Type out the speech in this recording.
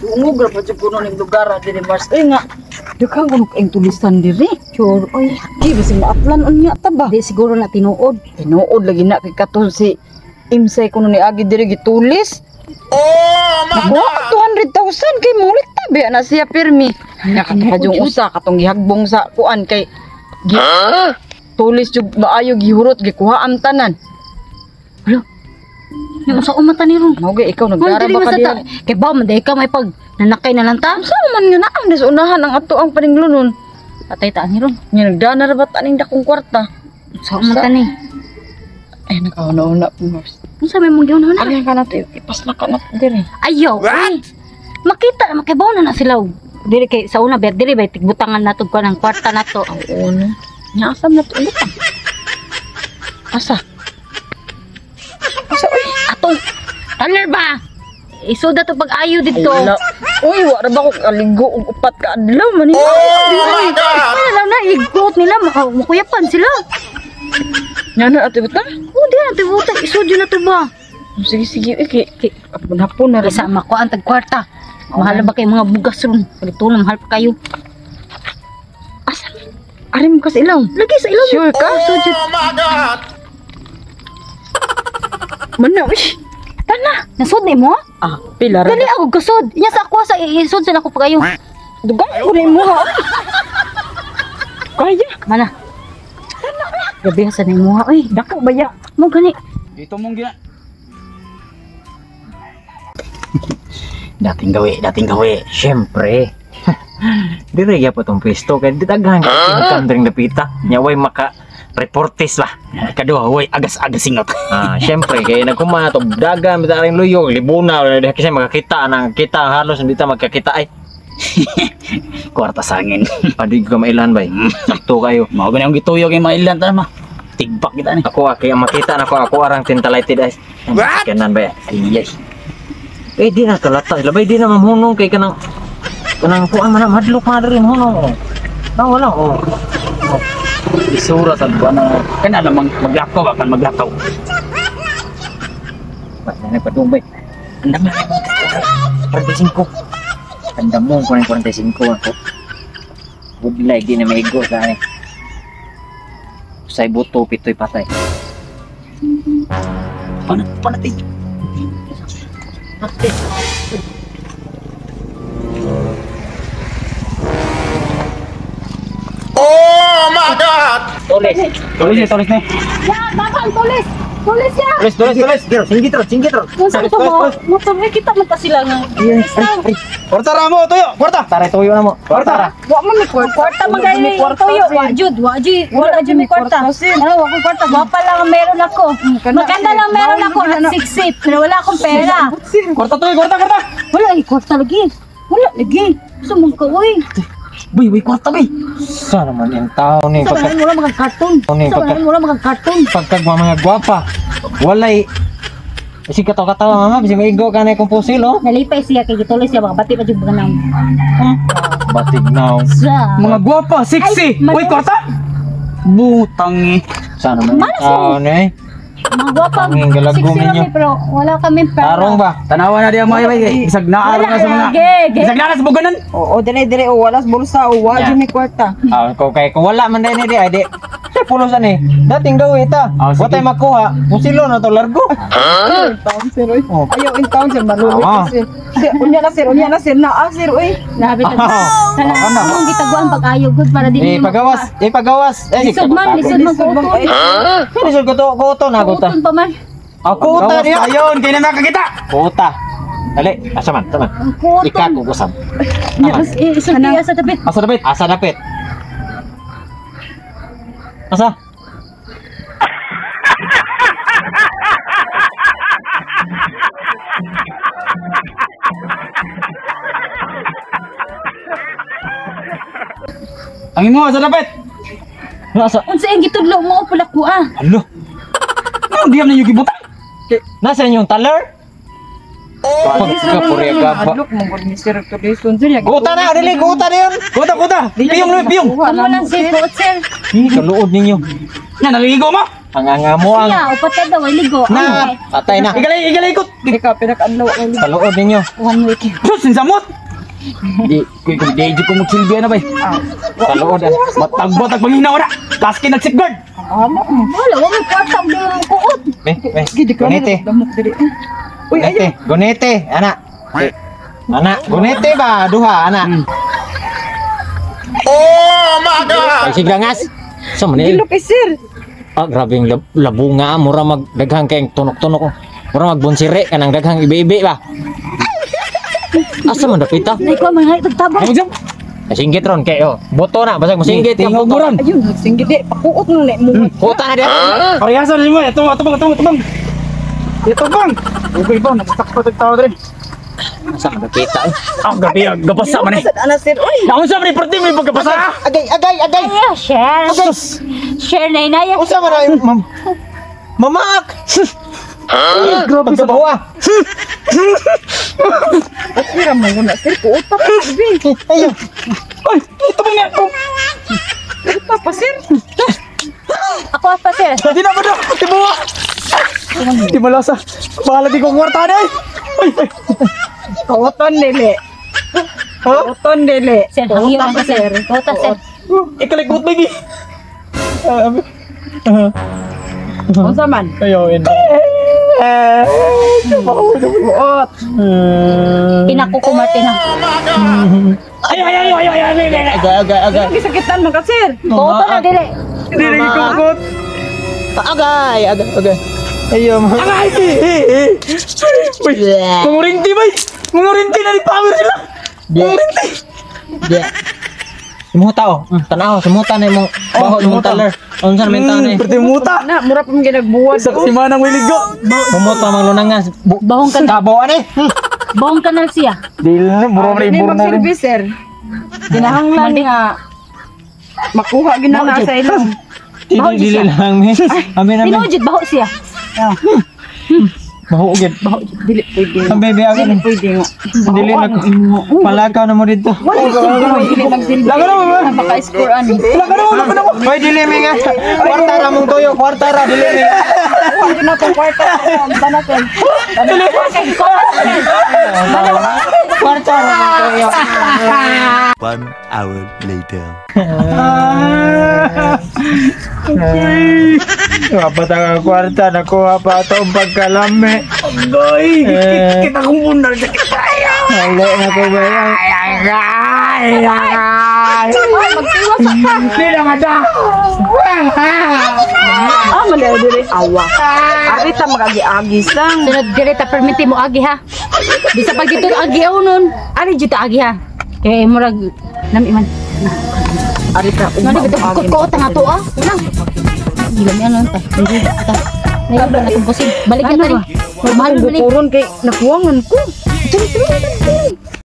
Dungog ra pa jud kuno ning lugar diri Mars. Uy nga. Daghan kuno kaayong tulisan diri. Sure, oy. Di bisag maaplan unya ta ba? Di siguro na tinuod. Tinuod lagi na kay kato si Imsay kuno ni agi diri gitulis. Oh my Nakuha ka 200,000 kay mulit tabi na siya pirmi. Nakataka yung usa katong gihagbong sa kuan kay gi, tulis jud maayo gihurot gikuhaan tanan. Yung sa umata ni ron. Mao gay ikaw Kung nagdara dili ba ka man sa diha? ta, kay ba man dai ka may pag nanakay na lang ta. Sa man nga naang des unahan ang ato ang paninglonon. Patay ta ni ron. Nga nagdana ra ba ta ning dakong kwarta? Sa umata ni. Ay nakauna-una po Mars. Unsa may mong giunhon na? Ano ka nato ipasla ka nato diri. Ayaw. What? Makita na makibaw na na sila. Og dili kay sa una ber dili bay tigbutangan nato ko ng kwarta nato. Oo no. Nya asam na to ibutang. Asa? Asa uy? Atong taler ba? Isuda to pag-ayo dito. Wala. Uy, wa ra ba ko kaligo og upat ka adlaw man ni. Oh my God! Ay, alam na, igot nila, makuyapan sila. Nya na ato ibutang. Oh, di na, tibutan, isod yun na to ba? Sige sige uy kay kay hapon na ra. Kaysa makuha ang tagkwarta. Mahal na ba kayo mga bugas ron? Palito na, mahal pa kayo. Asa? Ari mo kasi ilaw. Lagi sa ilaw. Sure ka? Oh my God! Mana uy. Tana. Nasod ni mo? Ah, pila ra. Dali ako gasod. Inya sa ako sa isod sa ako pa kayo. Dugang ko rin mo ha. Kaya. Mana. Gabi sa ni mo ha, oy. Dako ba ya? Mo gani. Dito mong gina. Dating gawi, dating gawi. Siyempre. Dire gyapon tong pwesto kay di daghan kay income dring dapita. Nya way maka reportes ba. Kaduha, way agas-agas singot. Ah, siyempre kay nagkuma to dagan bita ring luyo libuna wala diha kasi makakita nang kita halos hindi ta magkakita ay. Kwarta sangin. Padi ko mailan bay. Sakto kayo. Mao gani ang gituyo kay mailan ta ma. Tigbak kita ni. Ako ah, kay ang makita na ako ako arang tintalated eyes. What? Kanan bay. Ay, ay. Eh di na kalata sila bay di na mamhunong kay kanang kanang kuan man na madlok man diri hunong. Oh. Na wala oh. Isura sa buwan na kana lamang maglakaw ba kan maglakaw. Basta na padung bay. Andam na. 45. Andam mo ko ng 45 ako. Good like di na maigo sa ani. Usay buto pitoy patay. Panat panat eh. Oh my God! Tulis. Tulis tulis ni. Ya, babang tulis. Tulis ya. Tulis tulis tulis. Giro, singgit ro, singgit ro. Kung sa ito mo, motor eh, kita man ta sila nga. Kwarta ra mo tuyo, kwarta. Tara tuyo na mo. Kwarta ra. Wa man may kwarta. Kwarta man kayo tuyo, wa jud, wa jud, wala jud may kwarta. Ano, wa ko'y kwarta, gwapa lang ang meron ako. Maganda lang meron ako at siksip, pero wala akong pera. Kwarta tuyo, kwarta kwarta. Wala ay kwarta lagi. Wala lagi. Sumong ka oy. Boy, way kwarta bay. Sa naman yung tao ni Sa pagka man wala mga karton. Ano yung Sa man wala mga karton. pagka mga gwapa. Walay Kasi katawa-katawa mama, bisig maigo ka na kung pusil oh. Nalipay siya kay gituloy siya mga bati pa jud mga naong. Batig na. Sa. Mga gwapa, sexy. Ay, Uy, kwarta. Butang eh. Sa naman yung Malas tao ni. Mga gwapa. Ang galagong Sexy ninyo. rami, pero wala kami pera. Tarong ba? Tanawa na diya mo ay bay. Bisag naa Wala na sa mga. Ge, ge. Bisag naa sa buganan. Oo, dire dire o wala sa bulsa o wa Yeah. jud may kwarta. Ah, kung kay kung wala man din di ay di. Sa pulos ani. Dating daw ita. Ah, sige. Watay makuha. Pusilo na to largo. Taon sir oy. Oh. Ayaw in town sir maluwi Ah. ka, sir. Sir, unya na sir, unya na sir, naa sir oy. Grabe ta. Kana among gitaguan pag ayo good para Eh dili pagawas, eh pagawas. Eh Lisod man, lisod man Lisod man kuuton. kay. Lisod ko to, kuto na kuta. Kuuton pa man. Ah, kuta Gawas niya. tayon, kay na makakita. Kuta. Dali, asa man, asa man. Kuuton. Ika ko kusam. Mas isulti sa tapit. Asa dapit? Asa dapit? Asa? Ang imo asa dapit? Nasa? Unsa ang gitudlo mo pula ko ah. Alo. Ano diyam ninyo gibutang? Nasa inyong taler? Pagkapurya ka pa. Adlok mo gud ni sir tulison sir. Ya, Kuta na, dili, kuta na yun. Kuta kuta. Piyong luy piyong. Kamo lang sir, kuot sir. Ih, kaluod ninyo. Nya naligo mo. Ang angamo ang Siya, upat ka daw, ay ligo. na Ay, patay na. Igalay, igalay ko. Ikaw pinakaadlaw ang Sa loob ninyo. 1 week. Sus, sinsamot. Di, kuy kung di ko magsilbi na bay. Sa loob ah. Matag-batag panginaw na. Kaski nag-safeguard. Amo mo. Wala, wa may kwarta, ang dili mo kuot. Be, be. Gidi ka Gunite. damok diri. Uy, Gunite, ayaw. gunite, ana. Ana, gunite ba duha ana. Oh my God! Ay sigangas. Sa man eh. Dilo kay sir. Ah, grabe yung labunga, mura mag daghang kay tunok-tunok. Mura magbunsire kanang daghang ibi-ibi ba. Asa man dapita? Nay ko mga tagtabang. Ay, jam. Singgit ron kay oh. Boto na basag mosinggit ka Tingog boto. mo ron. Ayun, singgit di. Pakuot na ni mo. Kuta na diyan. Parehasa na mo. Ito, ito bang, ito, ito bang. Ito bang. Okay bang, nagsak pa tag tao rin. Asa man dapita eh. Ah, gabi, gabasa man eh. Sa ana sir. Uy, Naon sa man perti may pagkabasa. Agay, agay, agay. Ay, share. Share na inaya. Usa man ay mam. Mamaak. Grabe sa Pagkabawa. pira mo na sir. Kuot pa pa. Ayo. Ay, ito bang nga. Kuot pa pa sir. Ako pa sir. Di na ba na? Tibuwa. Di malasa. Bahala di ko kwarta na eh. Ay, ay. Kuoton dili. Kuoton dili. Sir, hangyo lang ka sir. Kuot sir. Ikalikot lagi. Unsa man? Ayo in. Kuot. Pinakuko Martin ha. Ay, ay, ay, ay, ay, ay, ay, ay. Agay, agay, agay. Gisakitan man ka sir. Kuot na dili. Hindi na ikukot. Agay, agay, agay. Ayo, ma. Agay! Uy, mangurinti bay! Mangurinti na ni power sila! Mangurinti! Yeah. Simuta oh. Tanaw, simuta na imong baho imong taler. Unsa man taon eh. Pwede muta! Na, mura pa man ginagbuwad. Sa simana ng wiligo! Bumuto mang lunangan. Bahong ka Tabo ani. bahong kanal siya. Dili na, mura Dili magsilbi sir. Kinahanglan nga makuha gina na sa ilong. Dili dili lang mi. Amin amin. Tinuod jud baho siya. Baho gid. Baho, dili pwede. Ang bebe ako. Dili pwede nga. Dili na palakaw na mo dito. Dili magsilbi. Laga na mo ba? Maka-score ani. Laga na mo, laga na mo! Hoy dili mi nga. Kwarta ra mong tuyo, kwarta ra dili mi. Hindi na tong kwarta. Tana sir. Kwarta ra mong tuyo. 1 hour later. Dapat ang kwarta nakuha pa atong pagkalami. Agay! Kita kong bundal sa kita! Wala na ko ba yan? Ay, magtiwas ka. Hindi na nga da! Ah, man dili awa. Ari ta magagi-agi sang. Sunod dili ta permiti mo agi ha. Bisa pag dito agi aw nun. Ari jud ta agi ha. Kay murag nami man. Ari ta Ngano bitaw kukot ko ta nga to ah. Unang. Gila mi ano ta. Hindi ta. Ngayon ba natong busin? Balik na tani. Mahal man ni. Bukuron kay nakuwangan ko.